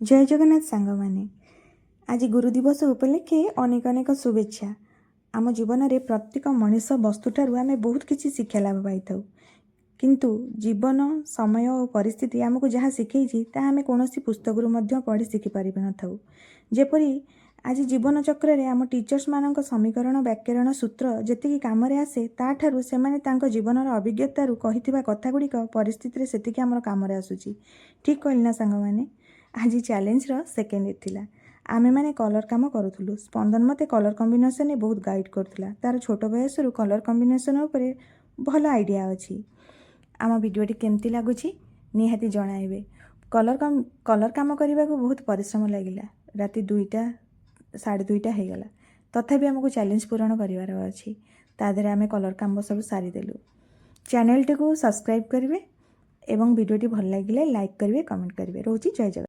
ଜୟ ଜଗନ୍ନାଥ ସାଙ୍ଗମାନେ। ଆଜି ଗୁରୁ ଦିବସ ଉପଲକ୍ଷେ ଅନେକ ଅନେକ ଶୁଭେଚ୍ଛା। ଆମ ଜୀବନରେ ପ୍ରତ୍ୟେକ ମଣିଷ, ବସ୍ତୁଠାରୁ ଆମେ ବହୁତ କିଛି ଶିକ୍ଷା ଲାଭ ପାଇଥାଉ। କିନ୍ତୁ ଜୀବନ, ସମୟ ଓ ପରିସ୍ଥିତି ଆମକୁ ଯାହା ଶିଖେଇଛି, ତାହା ଆମେ କୌଣସି ପୁସ୍ତକରୁ ମଧ୍ୟ ପଢ଼ି ଶିଖିପାରିନଥାଉ। ଯେପରି ଆଜି ଜୀବନ ଚକ୍ରରେ ଆମ ଟିଚର୍ସମାନଙ୍କ ସମୀକରଣ, ବ୍ୟାକରଣ, ସୂତ୍ର ଯେତିକି କାମରେ ଆସେ, ତାଠାରୁ ସେମାନେ ତାଙ୍କ ଜୀବନର ଅଭିଜ୍ଞତାରୁ କହିଥିବା କଥା ଗୁଡ଼ିକ ପରିସ୍ଥିତିରେ ସେତିକି ଆମର କାମରେ ଆସୁଛି। ଠିକ୍ କହିଲି ନା ସାଙ୍ଗମାନେ? ଆଜି ଚ୍ୟାଲେଞ୍ଜର ସେକେଣ୍ଡ ଡେ ଥିଲା। ଆମେମାନେ କଲର୍ କାମ କରୁଥିଲୁ। ସ୍ପନ୍ଦନ ମୋତେ କଲର୍ କମ୍ବିନେସନ୍ରେ ବହୁତ ଗାଇଡ଼ କରୁଥିଲା। ତା'ର ଛୋଟ ବୟସରୁ କଲର୍ କମ୍ବିନେସନ୍ ଉପରେ ଭଲ ଆଇଡ଼ିଆ ଅଛି। ଆମ ଭିଡ଼ିଓଟି କେମିତି ଲାଗୁଛି, ନିହାତି ଜଣାଇବେ। କଲର୍ କାମ କରିବାକୁ ବହୁତ ପରିଶ୍ରମ ଲାଗିଲା। ରାତି 2ଟା, 2:30 ହେଇଗଲା। ତଥାପି ଆମକୁ ଚ୍ୟାଲେଞ୍ଜ ପୂରଣ କରିବାର ଅଛି। ତା ଦେହରେ ଆମେ କଲର୍ କାମ ସବୁ ସାରିଦେଲୁ। ଚ୍ୟାନେଲଟିକୁ ସବସ୍କ୍ରାଇବ୍ କରିବେ ଏବଂ ଭିଡ଼ିଓଟି ଭଲ ଲାଗିଲେ ଲାଇକ୍ କରିବେ, କମେଣ୍ଟ କରିବେ। ରହୁଛି, ଜୟ ଜଗନ୍ନାଥ।